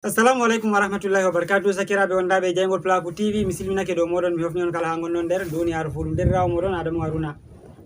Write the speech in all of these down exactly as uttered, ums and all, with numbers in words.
Assalamu aleykum wa rahmatullahi wa barakatuh. Sakiraaɓe wondaaɓe e jayngol Pulaaku T V, mi silminake dow mooɗon, mi hofni on kala haa ngonɗon nder duniyaaru fuu. Ɗum deerɗiraawo mooɗon Adamu Haruna.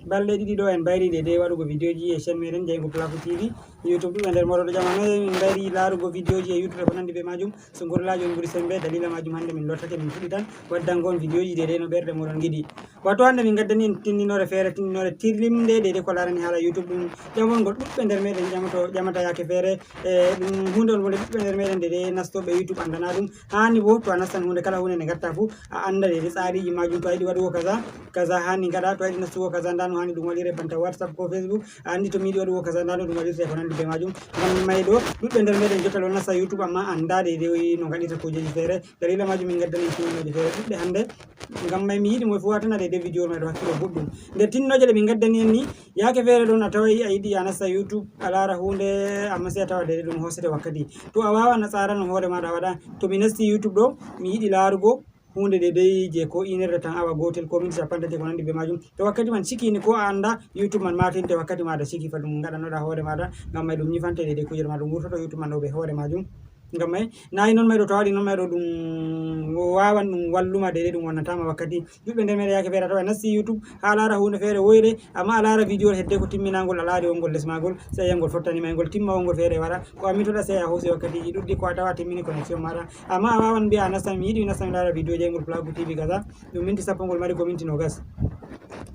Balɗe ɗiɗi ɗo en mbayri de de waɗugo vidéoji e chaîne meɗen jayngol Pulaaku T V. YouTube ɗuɓɓe nder mooɗon ɗo ƴama noye min mbayri laarugo vidéoji e YouTube e ko nanndi bee maajum. So ngorlaaji on ɓuri semmbe, daliila maajum hannde min lottake min fuɗɗitan waddango on vidéoji de de no ɓerɗe mooɗon ngiɗi. Wato hannde min ngaddani en tinndinoore feere, tinndinoore tirlimnde de de ko laarani haala YouTube ɗum ƴamol ngol ɗuɓɓe nder meɗen ƴamato, ƴamata yaake feere. E ɗum huunde on wonde ɓiɓɓe nder meɗen de de nastooɓe YouTube anndana ɗum. Haani bo to a nastan huunde, kala huunde nde ngatta fuu a annda de de tsaariiji maajum. To a yiɗi waɗugo kaza, kaza haani ngaɗa. To a yiɗi nastugo kaza, nda no haani ɗum waɗire banta WhatsApp ko Facebook. A anndi to mi yiɗi waɗugo kaza, nda no ɗum waɗirte ko nanndi bee maajum. Ngam may ɗo ɗuɓɓe nder meɗen jotta ɗo nasta YouTube amma annda de de no ngaɗirta kuujeeji feere. Daliila maajum min ngaddani en tinndinooje feere ɗuɗɗe hannde. Ngam may mi yiɗi moy fuu watana de de vidéo may ɗo hakkilo boɗɗum. Nder tinndinooje ɗe min ngaddani en ni, yaake feere ɗon a taway a yiɗi a nasta YouTube a laara huunde, amma sey a tawa de de ɗum hoosete wakkati. To a waawan a tsaarano hoore maaɗa a waɗa, to mi nasti YouTube ɗo, mi yiɗi laarugo huunde de de je ko une heure de temps, awa gootel ko minti cappanɗe tati ko nanndi bee maajum. To wakkati man ciki ni ko a annda YouTube man maatinte wakkati maaɗa ciki fa ɗum ngaɗanoɗa hoore maaɗa, ngam may ɗum nyifante de de kuuje ma ɗum wurtoto YouTube man ɗo bee hoore maajum. Ngam may nayi non may ɗo, to a waɗi non may ɗo ɗum waawan ɗum walluma de de ɗum wonnatama wakkati. Ɗuɓɓe nder meɗen yaake feere a tawa a nasti YouTube haa a laara huunde feere woyre, amma a laara vidéo hedde ko timminangol a laari wongol les maagol, sey a yi'a ngol fottani ma ngol timma wongol feere wara. Ko a mitoɗa sey a hoosi wakkatiiji ɗuɗɗi ko a tawa a timmini connexion maaɗa. Amma a waawan mbi'a a nastan, mi yiɗi mi nasta mi laara vidéo jayngol Pulaaku T V kaza, ɗum minti sappo ngol mari ko minti noogas.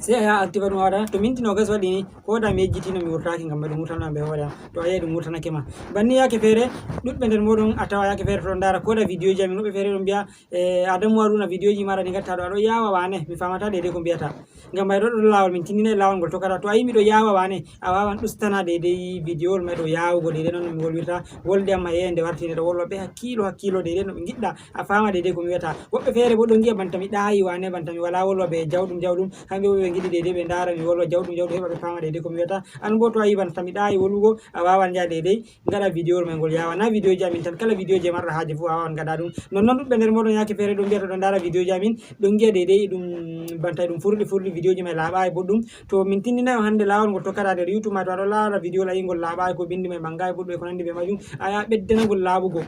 Sey a yaha activa ɗum a waɗa, to minti noogas waɗi ni, ko da mi yejjitino mi wurtaaki ngam ɗum wurtano am bee hoore am. To a yi'i ɗum wurtanake ma. Banni yaake feere, ɗuɗɓe nder mooɗon a tawa yaake feere to ɗon ndaara ko da vidéoji amin, woɓɓe feere ɗon mbi'a, e, Adamu Haruna vidéoji maaɗa ɗi ngatta ɗo, a ɗo yaawa wane, mi faamata de de ko mbiyata. Ngam may ɗo ɗon laawol min tinndinay laawol ngol tokkata. To a yi'i miɗo yaawa wane, a waawan ɗustana de de vidéowol may ɗo yaawugo de de non mi wolwirta. Wolde am ma yeende warti nde ɗo wolwa bee hakkiilo, hakkiilo de de no ɓe ngiɗɗa. A faama de de ko mi wiyata. Woɓɓe feere bo ɗon ngi'a banta mi ɗaayi wane, banta mi walaa wolwa bee jawɗum, jawɗum. Kamɓe bo ɓe ngiɗi de de ɓe ndaara mi wolwa jawɗum, jawɗum heɓa ɓe faama de de ko mi wiyata. An bo to a yi'i banta mi ɗaayi wolwugo, a waawan njaha de de ngaɗa vidéowol may ngol yaawa. Na vidéoji amin tan, kala vidéo je marɗa haaje fuu a waawan ngaɗa ɗum. Nonnon ɗuɗɓe nder mooɗon yaake feere ɗon mbi'a to ɗon ndaara vidéoji amin, ɗon ngi'a de de ɗum banta ɗum furli furli, vidéoji may laaɓaay boɗɗum. To min tinndinay on hannde laawol ngol tokkata nder YouTube ma, to a ɗo laara vidéo a yi'i ngol laaɓaay ko binndi may manngaay boɗɗum e ko nanndi bee maajum, a yaha ɓeddana ngol laaɓugo.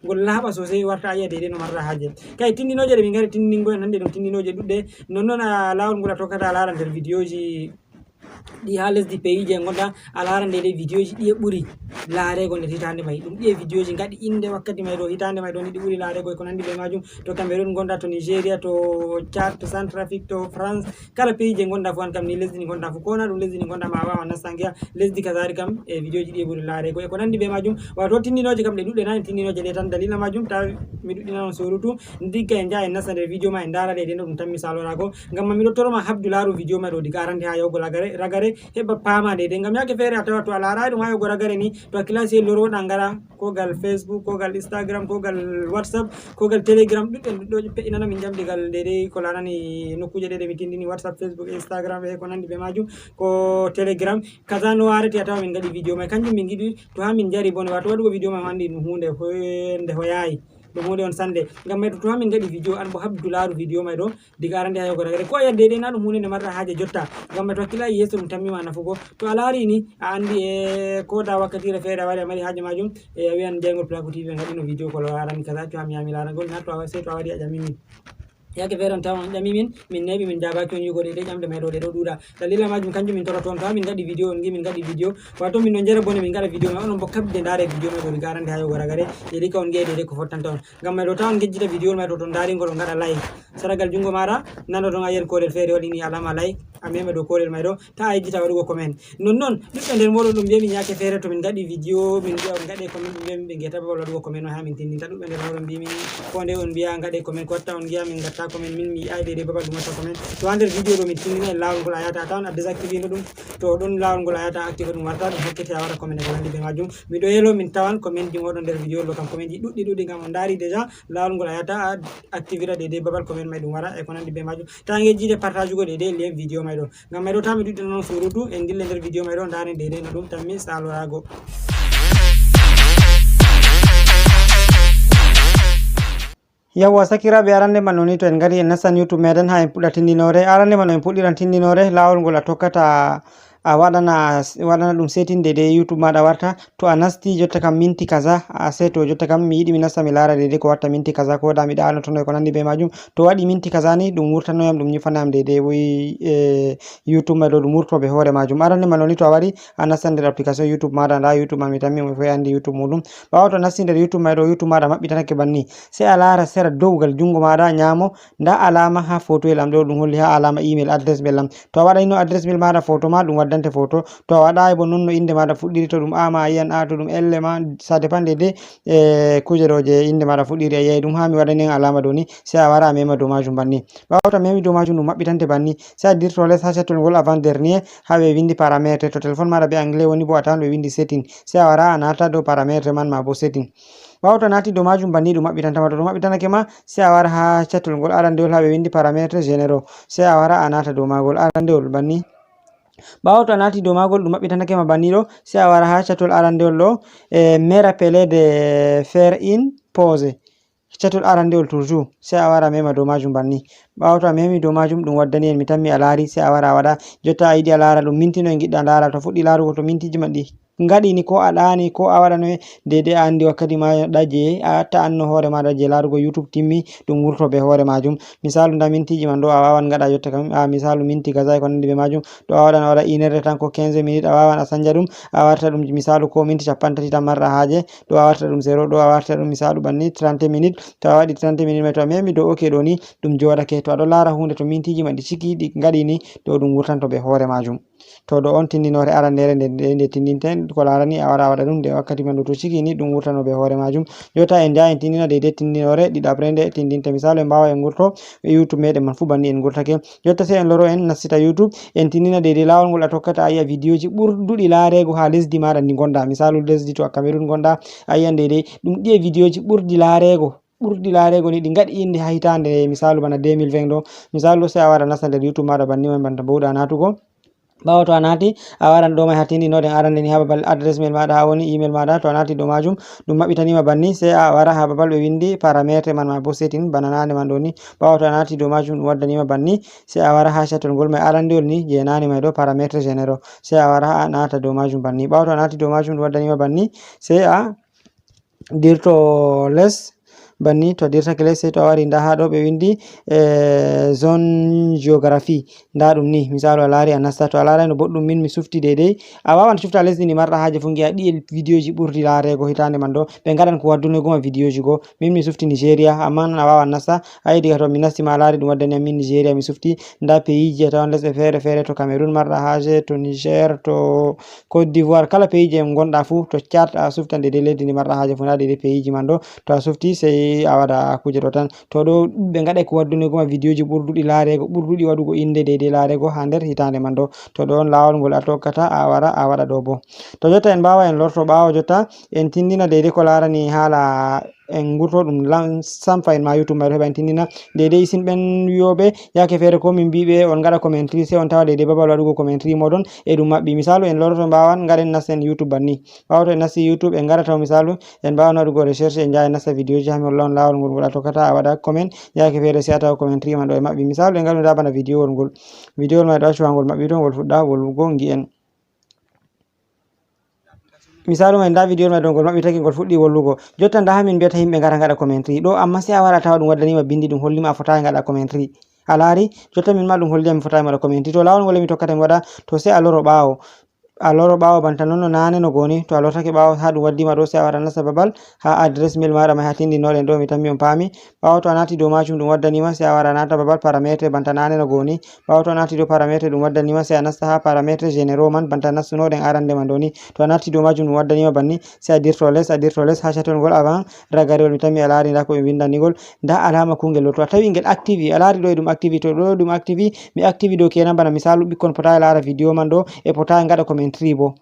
Ngol laaɓa sosai warta a yi'a de de no marɗa haaje. Kay tinndinooje ɗe min ngari tinndingo en hannde ɗum tinndinooje ɗuɗɗe. Nonnon a laawol ngol a tokkata a laara nder vidéoji ɗi haa lesdi pays je ngonɗa, a laara nde ɗe vidéoji ɗiye ɓuri laareego nder hitaande may. Ɗum ɗiye vidéoji ngaɗi innde wakkati may ɗo, hitaande may ɗo ni ɗi ɓuri laareego e ko nanndi bee maajum. To Cameroun ngonɗa, to Nigeria, to Tchad, to Centrafrique, to France, kala pays je ngonɗa fuu, an kam ni lesdi ndi ngonɗa fuu, ko na ɗum lesdi ndi ngonɗa ma a waawan nasta ngi'a lesdi kazari kam e vidéoji ɗiye ɓuri laareego e ko nanndi bee maajum. Wato tinndinooje kam ɗe ɗuɗɗe na, en tinndinooje ɗe tan. Daliila maajum ta mi ɗuɗɗina on surutu, ndigga en njaha en nasta nder vidéo ma en ndaara ɗe ɗen ɗo ɗum tammi salorago. Ngam man miɗo toro ma habdu laaru vidéo ma ɗo diga arande haa yahugo lagare, ragare, heɓa paama de de. Ngam yaake feere a tawa to a laaraay ɗum haa yahugo ragare ni, to a kilasi e loroɗa ngara ko gal Facebook, ko gal Instagram, ko gal WhatsApp, ko gal Telegram, ɗuɗɗen ɗuɗɗo pe'inana min jam digal de de ko laarani nokkuuje ɗe ɗe mi tindini, WhatsApp, Facebook, Instagram e ko nanndi bee maajum, ko Telegram. Kaza no warete a tawa min ngaɗi vidéo may, kanjum min ngiɗi to haa min njari bone, wato waɗugo vidéo may o anndi ɗum huunde hoy-, nde hoyaayi. Ɗum huunde on sannde. Ngam may to, to haa min ngaɗi vidéo, an bo habdu laaru vidéo may ɗo, diga arande haa yahugo ragare. Ko a yande de na ɗum huunde nde marɗa haaje jotta. Ngam may to hakkilaayi yeeso ɗum tammi ma nafugo. To a laari ni, a anndi e ko da wakkatiire feere a wari a mari haaje maajum, e a wi'an jayngol Pulaaku T V ngaɗino vidéo ko laarani kaza, to haa mi yaha mi laara ngol, na to a wa-, sey to a wari a ƴami min. Yaake feere on tawan on ƴami min, min neeɓi, min njaabaaki on, yi'ugo ɗe ɗe ƴamɗe may ɗo ɗe ɗo ɗuuɗa. Daliila maajum kanjum min toroto on, to haa min ngaɗi vidéo on ngi'a min ngaɗi vidéo. Wato min no njara bone min ngaɗa vidéo may, onon bo kaɓide ndaare vidéo may ɗo diga arande haa yahugo ragare. Ɗe ɗi ka on ngi'a ɗe ɗe ko fottanta on. Ngam may ɗo ta on ngejjita vidéo may ɗo to ndaari ngol on ngaɗa like. Saragal junngo maaɗa nano ɗon a yi'an koolel feere waɗi ni alaama like. A meema dow koolel may ɗo. Ta a yejjita waɗugo comment. Nonnon, ɗuɗɓe nder mooɗon ɗum mbi'a min yaake feere to min ngaɗi vidéo, min mbi'a on ngaɗe comment, ɗum mbi'a min ɓe ngi'ata babal waɗugo comment on haa min tindinta. Ɗuɗɓe nder mooɗon mbi'a min ko nde on mbi'a ngaɗe comment, ko watta on ngi'a min ngatta comment, min mi yi'aay de de babal ɗum watta comment. To haa nder vidéo ɗo min tindinay laawol ngol a yahata a tawan a désactivino ɗum. To ɗon laawol ngol a yahata a activa ɗum warta, ɗum hokkete a waɗa comment e ko nanndi bee maajum. Miɗo yelo min tawan comment ji mooɗon nder vidéo ɗo kam, comment ji ɗuɗɗi ɗuɗɗi ngam on ndaari déjà laawol ngol a yahata a activira de de babal comment may ɗum wara e ko nanndi bee maajum. Ta ngejjite partage ugo de de lien vidéo may ɗo. Ngam may ɗo ta mi ɗuɗɗina non surutu, en ndille nder vidéo may ɗo, ndaaren de de no ɗum tammi salorago. Yawwa, sakiraaɓe, arande man woni to en ngari en nastan YouTube meɗen haa en puɗɗa tindinoore. Arande man en puɗɗiran tindinoore, laawol ngol a tokkata a waɗana, waɗana ɗum setting de de YouTube maɗa warta. To a nasti jotta kam minti kaza, a se to jotta kam mi yiɗi mi nasta mi laara de de ko watta minti kaza, ko da miɗa alnotono e ko nandi be majum. To waɗi minti kaza ni ɗum wurtanoyam, ɗum nyifanoyam de de woyi e YouTube ma ɗo ɗum wurto be hoore majum. Arande ma noni to a wari a nasta nder application YouTube maɗa, nda YouTube ma mi tammi mo foy andi YouTube muɗum. Ɓawo to nasti nder YouTube ma ɗo, YouTube maɗa maɓɓitanake banni. Sai a laara sera dowgal jungo maɗa nyamo, nda alama ha photo el am ɗo ɗum holli ha alama email address bel am. To a waɗayno address mail maɗa photo ma, ɗum waddante photo. To a waɗayi bo non no inde maɗa fuɗɗiri, to ɗum A ma a yiyan A, to ɗum L ma, ça dépend de de e kuje ɗo je inde maɗa fuɗɗiri. A yiyay ɗum ha mi waɗani en alama ɗo ni, sai a wara a mema dow majum banni. Ɓawo to a memi dow majum ɗum maɓɓitante banni, sai a dirto les ha cattol ngol avant dernier ha ɓe windi paramètre. To téléphone maɗa be anglais woni bo a tawan ɓe windi setting, sai a wara a nata dow paramètre man ma bo setting. Ɓawo to a nati dow majum banni ɗum maɓɓitanta ma, to ɗum maɓɓitanake ma sai a wara ha cattol ngol arandewol ha ɓe windi paramètre généraux, sai a wara a nata dow magol arandewol banni. Ɓawo to a nati dow magol ɗum maɓɓitanake ma banni ɗo, sai a wara ha cattol arandewol ɗo e me rappeler de faire une pause. Cattol arandewol toujours, sai a wara mema dow majum banni. Ɓawo to a memi dow majum ɗum waddani en, mi tammi a laari, sai a wara a waɗa. Jotta a yiɗi a laara ɗum minti noye ngiɗɗa laara, to fuɗɗi laarugo to mintiji man ɗi ngaɗini ko a ɗaani ko a waɗanoye, deidei a andi wakkati ma ɗa je a ta'anno hoore maɗa je laarugo YouTube timmi, ɗum wurto be hoore majum. Misalu nda mintiji man ɗo a wawan ngaɗa jotta kam, a misalu minti kaza e ko nandi be majum, ɗo a waɗan a waɗa une heure de temps ko quinze minutes, a wawan a sanja ɗum, a warta ɗum misalu ko minti cappanɗe tati tan marɗa haaje, ɗo a warta ɗum zéro, ɗo a warta ɗum misalu banni trente minutes. To a waɗi trente minutes mai to a memi dow ok ɗo ni ɗum jooɗake. To a ɗo laara hunde to mintiji man ɗi ciki ɗi ngaɗini, ɗo ɗum wurtanto be hoore majum. To ɗo on tindinore arandere nde, nde, nde tindinte ko larani a wara a waɗa ɗum nde wakkati man ɗo to ciki ni ɗum wurtano be hoore majum. Jotta en njaha en tindina deidei tindinore ɗiɗaɓre nde tindinte. Misalu en mbawa en gurto e YouTube meɗen man fu banni en gurtake. Jotta sai en loro en nastita YouTube, en tindina deidei lawol ngol a tokkata a yi'a videoji ɓurduɗi laarego ha lesdi maɗa ndi gonda. Misalu lesdi to a Cameroun gonda, a yi'an deidei ɗum ɗiye videoji ɓurdi laarego, ɓurdi laarego ni ɗi ngaɗi inde ha hitande misalu bana deux mille vingt ɗo. Misalu sai a wara nasta nder YouTube maɗa banni man banta bowɗa natugo. Ɓawo to a nati a waran ɗo mai ha tindinoɗen arande ni ha babal adresse mail maɗa ha woni email maɗa. To a nati dow majum ɗum maɓɓitanima banni, sai a wara ha babal ɓe windi paramètre man ma bo setting bana nane man ɗo ni. Ɓawo to a nati dow majum ɗum waddanima banni, sai a wara ha cattol ngol mai arandewol ni je nane mai ɗo paramètre généraux, sai a wara a nata dow majum banni. Ɓawo to a nati dow majum ɗum waddanima banni, sai a dirto les banni. To a dirtake les sai to a wari nda ha ɗo ɓe windi e zone géographie. Nda ɗum ni misalu a laari a nasta, to a laarayno boɗɗum min mi sufti deidei. A wawan sufta lesdi ndi marɗa haaje fu ngi'a ɗiye videoji ɓurdi laarego hitande man ɗo ɓe ngaɗan ko waddunoygoma videoji go. Min mi sufti Nigeria, amma non a wawan nasta. Ayi diga to mi nasti ma a laari ɗum waddani am min Nigeria mi sufti. Nda payiji a tawan lesɗe fere fere to Cameroun marɗa haaje, to Niger, to Côte d'Ivoire, kala payiji en gonɗa fu, to Tchad a suftan deidei lesdi ndi marɗa haaje fu nda deidei payiji man ɗo. To a sufti sai a waɗa kuje ɗo tan. To ɗo ɓe ngaɗai ko waddunoygoma videoji ɓurduɗi laarego, ɓurduɗi waɗugo inde deidei laarego ha nder hitande man ɗo. To ɗo on lawol ngol a tokkata a wara a waɗa ɗo bo. To jotta en mbawa en lorto ɓawo jotta en tindina deidei ko larani hala en gurto ɗum lan samfa en ma YouTube mai ɗo heɓa en tindina deidei isin ɓen wiyoɓe yake fere ko min mbiɓe on ngaɗa commentary sai on tawa deidei babal waɗugo commentary moɗon e ɗum maɓɓi. Misalu en loroto mbawan ngaɗen nasten YouTube banni. Ɓawo to en nasti YouTube en ngara taw misalu en mbawan waɗugo recherche en njaha en nasta videoji ha mi holla on lawol ngol ngol a tokkata a waɗa comment yake fere sai a tawa commentary man ɗo e maɓɓi. Misalu en ngaɗu nda bana videowol ngol, videowol mai ɗo accu ha ngol maɓɓi to ngol fuɗɗa wolwugo ngi'en. Misalu mai nda videowol mai ɗo ngol maɓɓitake ngol fuɗɗi wolwugo. Jotta nda ha min mbiyata yimɓe ngara ngaɗa commentary ɗo, amma sai a wara a tawa ɗum waddanima bindi ɗum hollima a fotai ngaɗa commentary. A laari? Jotta min ma ɗum holli am mi fotai mi waɗa commentary. To lawol ngol mi tokkata mi waɗa to sai a loro ɓawo. A loro ɓawo banta non no nane no goni. To a lortake ɓawo ha ɗum waddima ɗo sai a wara nasta babal ha adresse mail maɗa mai ha tindinoɗen ɗo mi tammi on paami. Ɓawo to a nati dow majum ɗum waddanima sai a wara a nata babal paramètre banta nane no goni. Ɓawo to a nati dow paramètre ɗum waddanima sai a nasta ha paramètre généraux man banta nastunoɗen arande man ɗo ni. To a nati dow majum ɗum waddanima banni sai a dirto les, a dirto les ha cattol ngol avant ragarewol mi tammi a laari nda ko ɓe windanigol. Nda alama kungel ɗo to a tawi ngel activi a laari ɗo e ɗum activi to ɗo ɗum activi mi activi dow kenan bana misalu ɓikkon potai laara video man ɗo e potai ngaɗa commentary bo.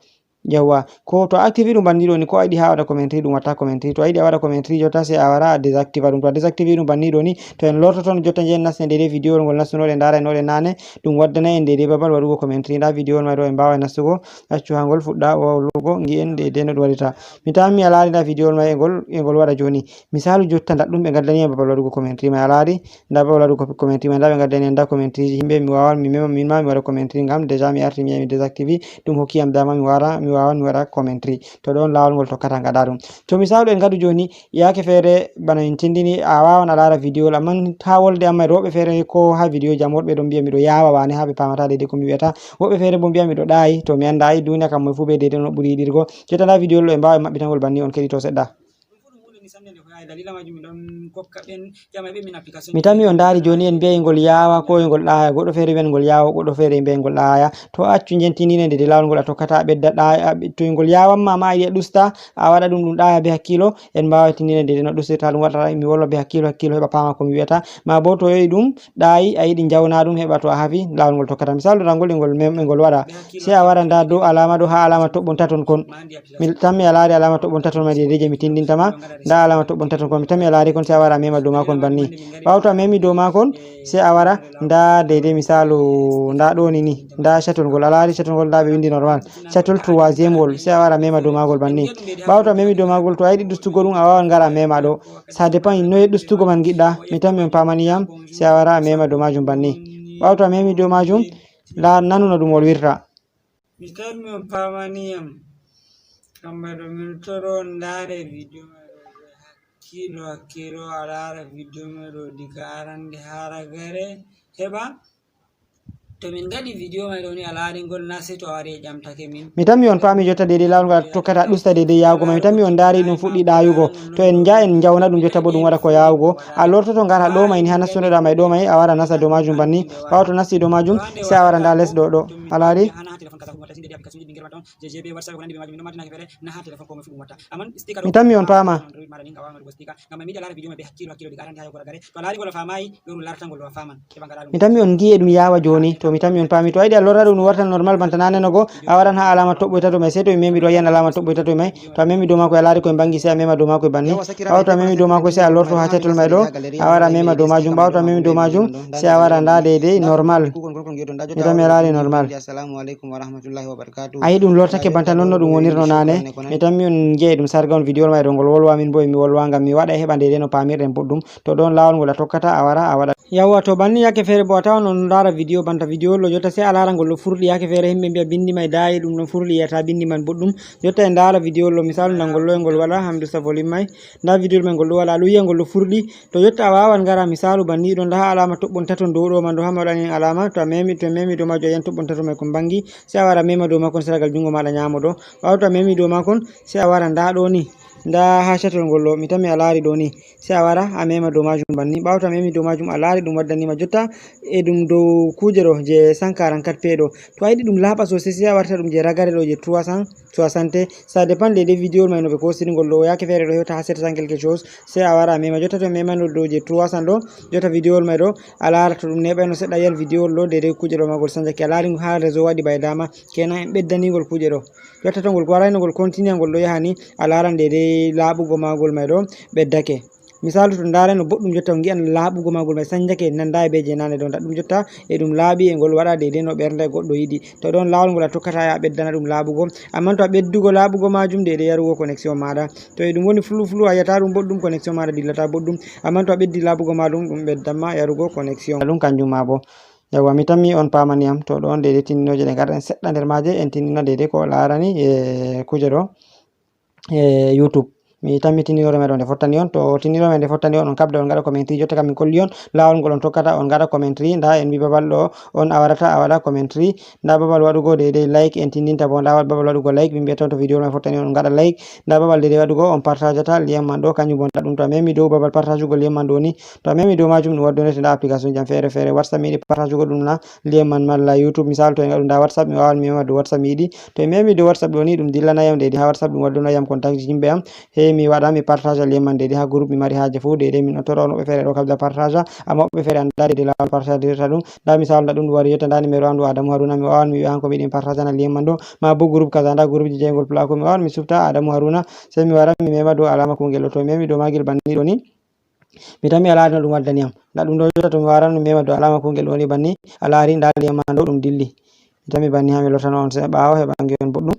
Yawwa, ko to a activi ɗum banni ɗo ni, ko a yiɗi ha waɗa commentary, ɗum watta commentary. To a yiɗi a waɗa commentary, jotta sey a wara a désactiva ɗum. To a désactivi ɗum banni ɗo ni, to en lortoto no jotta, njen nasten dede video ngol nastunoɗen, ndara en oɗen nane, ɗum waddana en dede babal waɗugo commentary. Nda video on mai ɗo, en mbawai nastugo, accu ha ngol fuɗɗa wawlugo, ngi'en dede no ɗum waɗita. Mi tammi a laari nda video on mai e ngol, e ngol waɗa joni. Misalu jotta ndaɗɗum ɓe ngaddani en babal waɗugo commentary mai, a laari? Nda babal waɗugo commentary mai, nda ɓe ngaddani en nda commentary ji himɓe, mi wawan mi mema min ma mi waɗa commentary, ngam déjà mi arti mi yahi mi désactivi, ɗum hokki yam dama mi wara, mi wawan mi waɗa commentary. To ɗon lawol ngol tokkata ngaɗa ɗum. To misalu en ngaɗu joni, yake feere bana min tindini, a wawan a laara video, amma ha wolde amma woɓɓe feere ko ha video ji am woɗɓe ɗon mbiya miɗo yawa wane ha ɓe pamata dede ko mi wiyata. Woɓɓe feere bo mbiya miɗo ɗaayi, to mi anda ai duniya kam moy fu be dede no ɓuri yiɗirgo. Jotta nda video ɗo ɓe mbawa maɓɓitangol banni on keɗito seɗɗa. Mi tammi on ndaari jooni en mbi'ay ngol yaawa, ko e ngol ɗaaya. Goɗɗo feere wi'an ngol yaawa, goɗɗo feere mbi'ay ngol ɗaaya. To accu njentinire nde de laawol ngol a tokkata a ɓedda ɗaaya, a ɓe-, to ngol yaawanma ma a yiɗi a ɗusta, a waɗa ɗum ɗum ɗaaya be hakkiilo, en mbaawa tinndinirde de no ɗustirta ɗum waɗata. Mi wolwa be hakkiilo, hakkiilo heɓa paama ko mi wi'ata. Ma bo to yowi ɗum ɗaayi, a yiɗi njawna ɗum heɓa to a hafi, laawol ngol tokkata. Misaalu, ndaa ngol e ngol mem-, e ngol waɗa. Sey a wara ndaa dow alaama ɗo, haa alaama toɓɓon taton kon. Mi tammi a laari alaama toɓɓon taton mai deydey je mi tindinta ma. Ndaa alaama toɓɓon taton kon. Mi tammi a laari kon, sey a wara a mema dow maakon banni. Ɓaawo to a memi dow maakon, sey a wara ndaa deydey misaalu, ndaa ɗo ni ni. Ndaa chatol ngol. A laari chatol ngol, ndaa ɓe windi normal. Chatol troisième ngol. Sey a wara a mema dow maagol banni. Ɓaawo to a memi dow maagol, to a yiɗi ɗustugo ɗum, a waawan ngara a mema ɗo. Ça dépend noye ɗustugo man ngiɗɗa. Mi tammi on paamani yam, sey a wara a mema dow maajum banni. Ɓaawo to a memi dow maajum, ndaa nanu no ɗum wolwirta. Mi tammi on paamani yam. Kamma ɗo min toro on ndaare video mai ɗo be hakkiilo, hakkiilo a laara video mai ɗo diga arande haa ragare. Heɓa to min ngaɗi video mai ɗo ni a laari ngol na sey to a wari a ƴamtake min. Mi tammi on paami jotta deydey laawol ngal a tokkata a ɗusta deydey yaawugo mai. Mi tammi on ndaari ɗum fuɗɗi ɗaayugo. To en nja en njawna ɗum jotta bo ɗum waɗa ko yaawugo. A lortoto ngara ɗo mai ni haa nastunoɗa mai ɗo mai a wara nasta dow maajum banni. Ɓaawo to nasti dow maajum sey a wara ndaa les ɗo ɗo. A laari? Mi tammi on paama. Mi tammi on ngi'i e ɗum yaawa jooni. To mi tammi on paami. To a yiɗi a lorra ɗum ɗum warta normal banta naane no go, a waran haa alaama toɓɓoy tato mai. Sey to mi memi ɗo a yi'an alaama toɓɓoy tato mai. To a memi dow maako a laari koy bangi, sey a mema dow maako e banni. Ɓaawo to a memi dow maako sey a lorto haa chatol mai ɗo. A wara a mema dow maajum. Ɓaawo to a memi dow maajum sey a wara ndaa deydey normal. Mi tammi a laari normal. A yi ɗum lortake banta non no ɗum wonirno naane. Mi tammi on ngi'ay ɗum sarga on video mai ɗo ngol wolwa, min bo e mi wolwa ngam mi waɗa heɓa deydey no paamirɗen boɗɗum. To ɗon laawol ngol a tokkata a wara a waɗa. Yawwa, to banni yake feere bo a tawan on ndaara video banta video ɗo jotta sey a laara ngol ɗo furɗi. Yake feere himɓe mbi'a bindi mai daayi, ɗum ɗon furɗi yi'ata bindi man boɗɗum. Jotta en ndaara video ɗo, misaalu ndaa ngol ɗo e ngol waɗa, Hamdu sa volume mai. Ndaa video mai ngol ɗo waɗa, a ɗo yi'a ngol ɗo furɗi. To jotta a waawan ngara misaalu banni ɗo, ndaa haa alaama toɓɓon taton dow ɗo man ɗo haa mi waɗani en alaama. To a memi, to a memi dow maajum a yi'an toɓɓon taton mai kon bangi. Sey a wara a mema dow maakon seragal junngo maaɗa nyaamo ɗo. Ɓaawo to a memi dow maakon sey a wara ndaa ɗo ni. Ndaa haa chatol ngol ɗo, mi tammi a laari ɗo ni. Sey a wara a mema dow maajum banni. Ɓaawo to a memi dow maajum a laari ɗum waddani ma jotta e ɗum dow kuuje ɗo je cent quarante-quatre P ɗo. To a yiɗi ɗum laaɓa sosai sey a warta ɗum je ragare ɗo je trois cent soixante. Ça dépend deydey video mai no ɓe koosiri ngol ɗo. Yake feere ɗo hewta haa sept cent quelque chose. Sey a wara a mema. Jotta to a memano ɗo je trois cent ɗo, jotta video mai ɗo a laara to ɗum neeɓayno seɗɗa a yi'an video ɗo deydey kuuje ɗo maagol sanjake. A laari haa réseau waɗi bay dama. Kenan en ɓeddani ngol kuuje ɗo. Jotta to ngol warayno ngol continue ngol ɗo yaha ni, a laaran deydey laaɓugo maagol mai ɗo ɓeddake. Misaalu to ndaarayno boɗɗum jotta on ngi'an laaɓugo maagol mai sanjake, nandaay be je naane ɗo. Ndaa ɗum jotta e ɗum laaɓi e ngol waɗa deydey no ɓernde goɗɗo yiɗi. To ɗon laawol ngol a tokkata a ɓeddana ɗum laaɓugo. Amman to a ɓeddugo laaɓugo maajum deydey yarugo connexion maaɗa. To e ɗum woni fulu fulu a yi'ata ɗum boɗɗum, connexion maaɗa dillata boɗɗum. Amman to a ɓeddi laaɓugo maajum ɗum ɓeddan ma yarugo connexion. Ɗum kanjum ma bo. Yawwa, mi tammi on paamani yam. To ɗon deydey tindinooje ɗe ngaɗen seɗɗa nder maaje, en tindina deydey ko laarani e kuuje ɗo e YouTube. Mi tammi tindinoore mai ɗo nde fottani on. To tindinoore mai nde fottani on, on kaɓda on ngaɗa commentary. Jotta kam min kolli on laawol ngol on tokkata on ngaɗa commentary. Ndaa en mbi babal ɗo on a warata a waɗa commentary. Ndaa babal waɗugo deydey like en tindinta bo. Ndaa babal waɗugo like min mbiyata on to video mai fottani on on ngaɗa like. Ndaa babal deydey waɗugo on partageata lien man ɗo, kanjum bo ndaa ɗum. To a memi dow babal partageugol lien man ɗo ni, to a memi dow maajum ɗum waddonete ndaa application ji am feere feere. WhatsApp mi yiɗi partageugol ɗum na lien man malla YouTube. Misaalu to en ngaɗu ndaa WhatsApp, mi waawan mi mema dow WhatsApp mi yiɗi. To en memi dow WhatsApp ɗo ni ɗum dillanay yam deydey haa WhatsApp, ɗum waddonay yam contact ji yimɓe am. Hey, mi waɗa, mi partage lien man deydey ha groupe mi mari haaje fof deydey. Min o toro on woɓɓe feere ɗo kabda partage, amma woɓɓe feere annda deydey laawol partage dirta ɗum. Nda misal, nda ɗum ɗum wari yetta, nda numéro am ɗum Adamu Haruna, mi wawan mi wiya hanko mi yiɗi mi partage na lien man ɗo, ma bo groupe kaza, nda groupe ji jeygol pla ko mi wawan mi sufta Adamu Haruna, sey mi wara mi mema dow alama kungel ɗo, to mi memi dow magel banni ɗo ni. Mi tammi a laari no ɗum waddani am. Nda ɗum ɗo jotta to mi waran mi mema dow alama kungel woni banni, a laari nda lien man ɗo ɗum dilli. Mi tammi banni ha mi lortano on seeɗa ɓaawo heɓa nge on boɗɗum.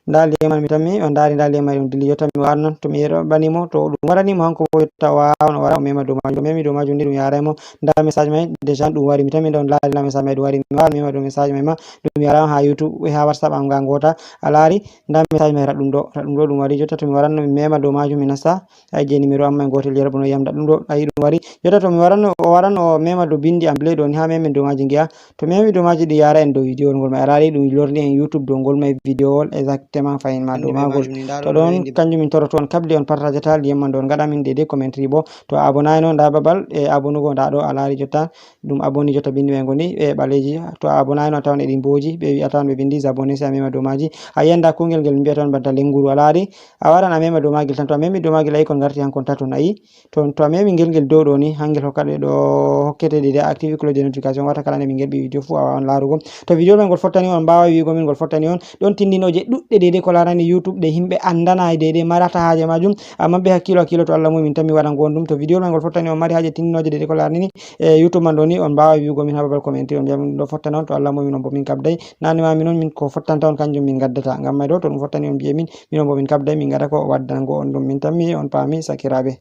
Nda lien man mi tammi on ndaari nda lien man ɗum dilli. Jotta mi waran non to mi yeɗo banni mo to ɗum warani mo hanko bo jotta o wawan o wara o mema dow majum. To memi dow majum ni ɗum yaray mo. Nda message mai déjà ɗum wari. Mi tammi nda on laari nda message mai ɗum wari. Mi wawan mi mema dow message mai ma ɗum yaray on ha YouTube e ha WhatsApp am nga ngota. A laari nda message mai raɗɗum ɗo. Raɗɗum ɗo ɗum wari. Jotta to mi waran no mi mema dow majum mi nasta. Ay je numéro am mai gotel yero bono yam nda ɗum ɗo ayi ɗum wari. Jotta to mi waran o waran o mema dow bindi am ble ɗo ni ha memen dow maji ngiya. To memi dow maji ɗi yara en dow vidéo ngol mai a laari ɗum lorni en YouTube dow ngol mai vidéo wol exactement fayin ma dow magol. To ɗon kanjum min toroto on kabli on partage ta lien man ɗon gaɗa min deydey commentary bo. To a abonay no nda babal e abonugo nda ɗo a laari jotta ɗum aboni jotta bindi mai ngoni e ɓaleji. To a abonay no a tawan e ɗi mboji ɓe wi'a tawan ɓe bindi abonné si a mema dow maji. A yanda kungel ngel min mbi'ata on banta lenguru a laari. A waran a mema dow magel tan to a memi dow magel ayi kon garti hankon taton ayi. To, to a memi ngel ngel dow ɗo ni hangel hokkata ɗo hokkete deydey active cloche de notification wata kala nde min ngerɓi vidéo fu a wawan laarugo. To vidéo men ngol fottani on on mbawa wi'ugo min ngol fottani on. Ɗon tindinoje ɗuɗɗe deydey ko larani YouTube ɗe himɓe andana deydey marata haaje majum. Amma be hakkilo hakkilo to Allah mum min tan mi waɗa ngon ɗum. To vidéo men ngol fottani on mari haaje tindinoje deydey ko larani e YouTube man ɗo ni on mbawa wi'ugo min ha babal commentaire on mbiya min ɗo fottana on to Allah mum min on bo min kabday. Nani ma min on min ko fottanta on kanjum min gaddata. Ngam mai ɗo to ɗum fottani on mbiye min min on bo min kabday min gaɗa ko waddango on ɗum min tammi on paami sakiraɓe.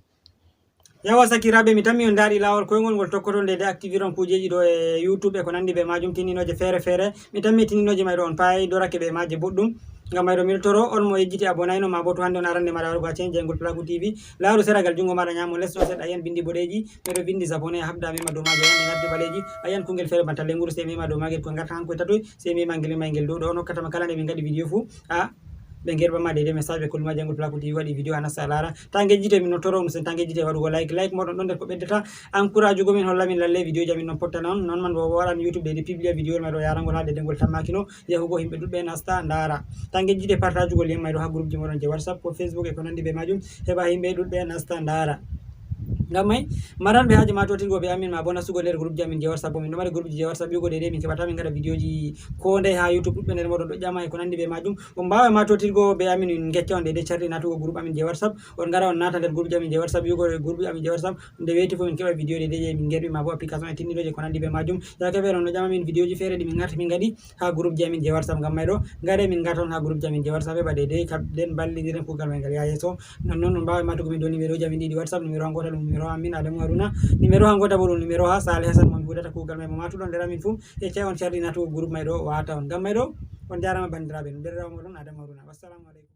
Yawa sakiraɓe mi tammi on daari lawol koyngol ngol tokkoton de de activiron kujeji ɗo e YouTube e ko nandi be majum tinninoje feere feere. Mi tammi tinninoje mai ɗo on payi dorake be maje boɗɗum. Ngam mai ɗo miɗo toro on mo yejjiti abonayno ma bo to hande on arande mara wargo ha cen jeyngol Plaku T V. Laaru seragal jungo maɗa nyamo les ɗo seɗɗa a yiyan bindi boɗeji. Ɓeɗo vindi abonné a habda mema dow maje a yiyan e ngaddi ɓaleji. A yiyan kungel feere banta lenguru sey mema dow magel ko ngarta hanko e tatoy. Sey mema ngel mema ngel dow ɗo on hokkatama kala nde min ngaɗi vidéo fu. A ɓe ngerɓa ma deydey message ɓe kolli ma jangol Plaku T V waɗi vidéo a nasta a laara. Ta ngejjite min no toro ɗum sen ta ngejjite waɗugo like. Like moɗon ɗon nder ko ɓeddata encourage ugo min holla min lalle vidéo ji amin non pottana on non man bo waɗan YouTube deydey publia vidéo ma ɗo yarangol ha deydey ngol tammakino yahugo himɓe ɗuɗɓe nasta ndaara. Ta ngejjite partage ugol lien mai ɗo ha groupe ji moɗon je WhatsApp ko Facebook e ko nandi be majum heɓa himɓe ɗuɗɓe nasta ndaara. Ngam mai maranɓe haaje ma totirgo be amin ma bo nastugo nder groupe ji amin je WhatsApp bo min ɗo mari groupe ji je WhatsApp yugo deydey min keɓata min ngaɗa vidéo ji ko ndey ha YouTube ɗuɗɓe nder moɗon ɗo ƴama e ko nandi be majum. On mbawa ma totirgo be amin min gecca on deydey cardi natugo groupe amin je WhatsApp. On ngara on nata nder groupe ji amin je WhatsApp yugo groupe ji amin je WhatsApp nde weyti fof min keɓa vidéo deydey je min ngerɓi ma bo application e tinniɗo je ko nandi be majum. Yake feere on ɗo ƴama min vidéo ji feere ɗi min ngarti min ngaɗi ha groupe ji amin je WhatsApp ngam mai ɗo ngare min ngata on ha groupe ji amin je WhatsApp heɓa deydey kam den ballidiren kugal mai ngal ya yeeso. Non non on mbawa matugo min ɗo numéro ji amin ɗiɗi WhatsApp numéro ha ngota ɗum numéro ha min Adamu Haruna numéro ha ngota bo ɗum numéro ha Salih Hassan mo mi huɗata kugal mai mo matuɗon nder amin fu. Yeccay on cardi natugo groupe mai ɗo wata on ngam mai ɗo on jarama bandiraɓe ɗum ɓerɗawa moɗon Adamu Haruna wassalamu aleykum.